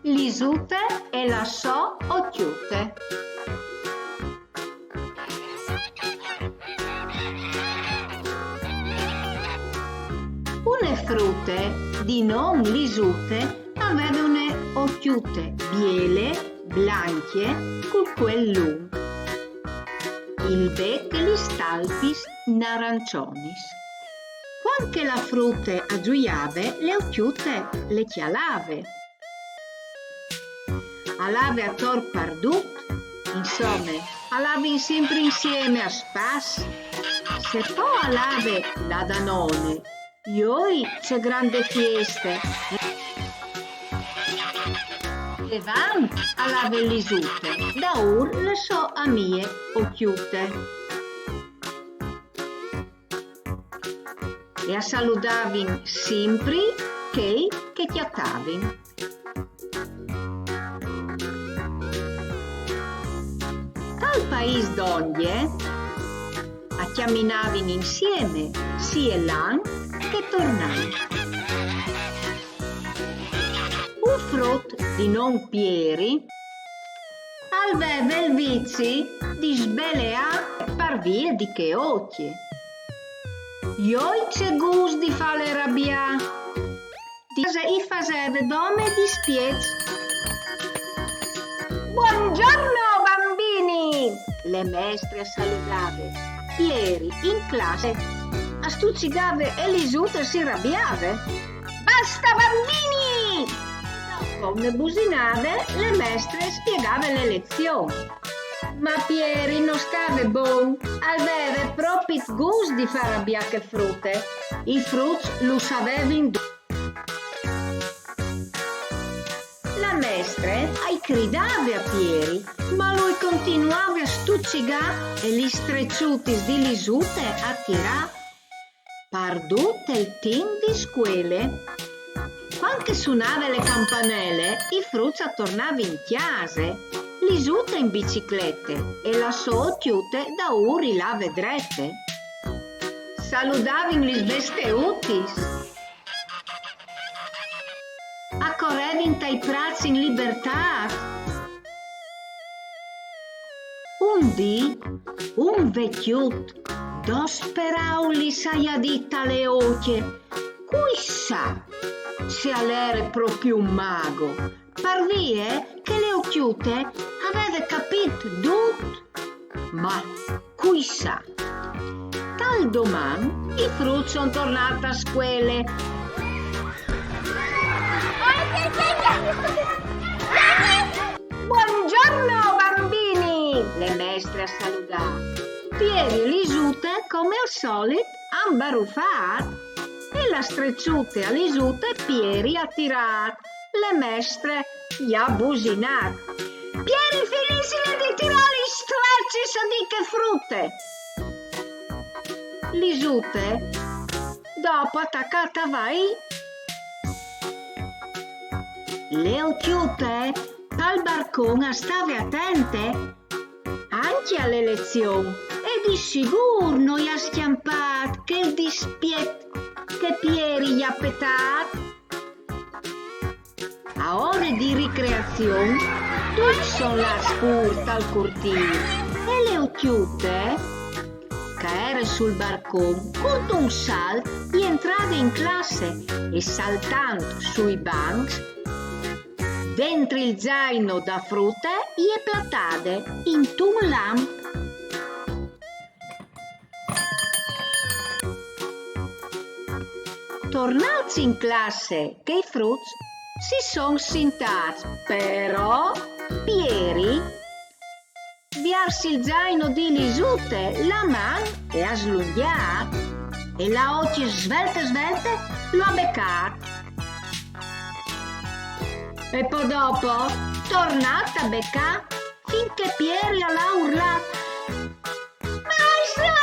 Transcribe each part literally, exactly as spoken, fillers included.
Lisute e la sô ocjute. Une frute di non Lisute e veve une ocjute biele, blancje, cul cuel lunc. Il bec e lis talpis narançonis. Cuant che la frute e zuiave, le ocjute le cjalave. E lave ator pardut, insome, e lavin simpri insieme a spas. Se po e lave la danone, joi ce grande fieste! Devant e lave Lisute, daûr la sô amie ocjute. E a saludavin simpri chei che cjatavin. Tal paîs dongje a cjaminavin insieme, sie lant che tornant. Un frut di non Pieri al veve il vizi di sbeleâ par vie di chê ocje. Joi ce gust di fâle rabiâ! Di cjase i faseve dome dispiets. Buongiorno, bambini! Le mestre e saludave. Pieri, in classe, e stucigave e Lisute si rabiave. Basta, bambini! Dopo une businade, le mestre e spiegave le lezion. Ma Pieri no stave bon, al veve propit gust di fâ rabiâ chê frute. I fruts lu savevin dut. La mestre i cridave a Pieri, ma lui continuave a stucigâ e lis treçutis di Lisute a tirâ. Par dut il timp di scuele. Cuant che e sunave le campanele, i fruts a tornavin in cjase, Lisute in biciclete e la sô ocjute daûr i lave drete. Saludavin lis besteutis. A corevin tai prâts in libertât. Un dì, un vecjut, dôs peraulis, i à dit a le ocje: cui sa se al jere propit un mago, par vie che le ocjute e veve capît dut. Ma cui sa. Tal doman i fruts a son tornâts a scuele. Buongiorno, bambini! Le mestre e saludà. Pieri e Lisute, come al solit, a àn barufât. E la streçute a Lisute Pieri i à tirât. Le mestre i à businât: Pieri, finìsile di tirâ lis streçis di chê frute! Lisute dopo e à tacât a vaî. Le ocjute tal barcon e stave atente ancje a le lezion, e di sigûr no i à scjampât chel dispiet che Pieri i à petât. A ore di ricreazion, ducj a son lâts fûr tal curtîl e le ocjute, che e jere sul barcon, cuntun salt e je jentrade in classe e, saltant sui bancs, dentri il zaino de frute e je platade intun lamp. Tornâts in classe chei fruts si son sintâts, però Pieri, viers il zaino di Lisute, la man le à slungjade e la ocje svelte svelte lu à becât. E po dopo, tornât a becâ, fin che Pieri al à urlât: Maestre,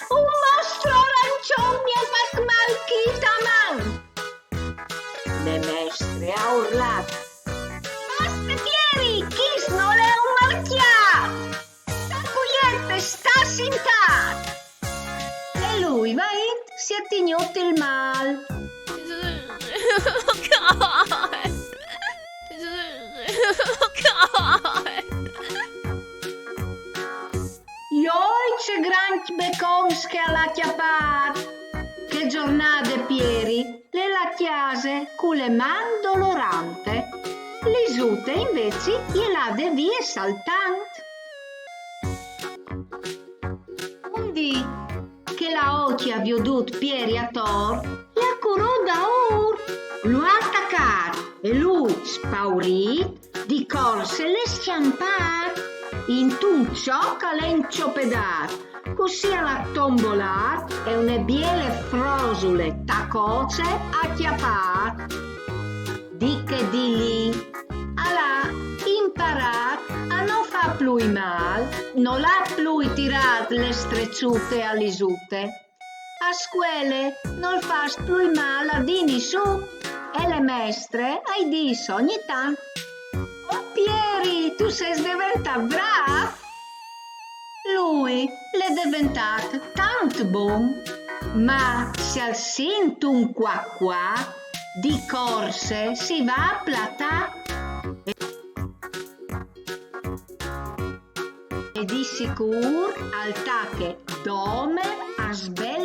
un mostro arancion mi à fat mâl chita man! Le mestre e à urlât: Maestre Pieri, chist nol è un marcjât! Sta cuiet e sta Sentât! E lui, vaint, si è tignût il mâl. Joi, ce grancj becons che al à cjapât! Chê zornade Pieri al è a cjase cu la man dolorante. Lisute invezit e je lade vie saltant. Un dì che la ocje e à viodût Pieri ator, le à curût daûr, lu à tacât e lui, spaurît, di corse al è scjampât, intun çoc al è inçopedât, cussì al à tombolât e une biele frosule tacoce al à cjapât. Di chê dì li al à imparât a no fâ plui mâl, nol à plui tirât la streçute a Lisute. A scuele nol fâs plui mâl a di nissun e la mestre i dîs ogni tant: «Oh Pieri, tu sês deventât brâf!» Lui al è deventât tant bon, ma se al sint un cuà cuà, di corse si va a platâ. E di sicûr al tache dome a sbelâ.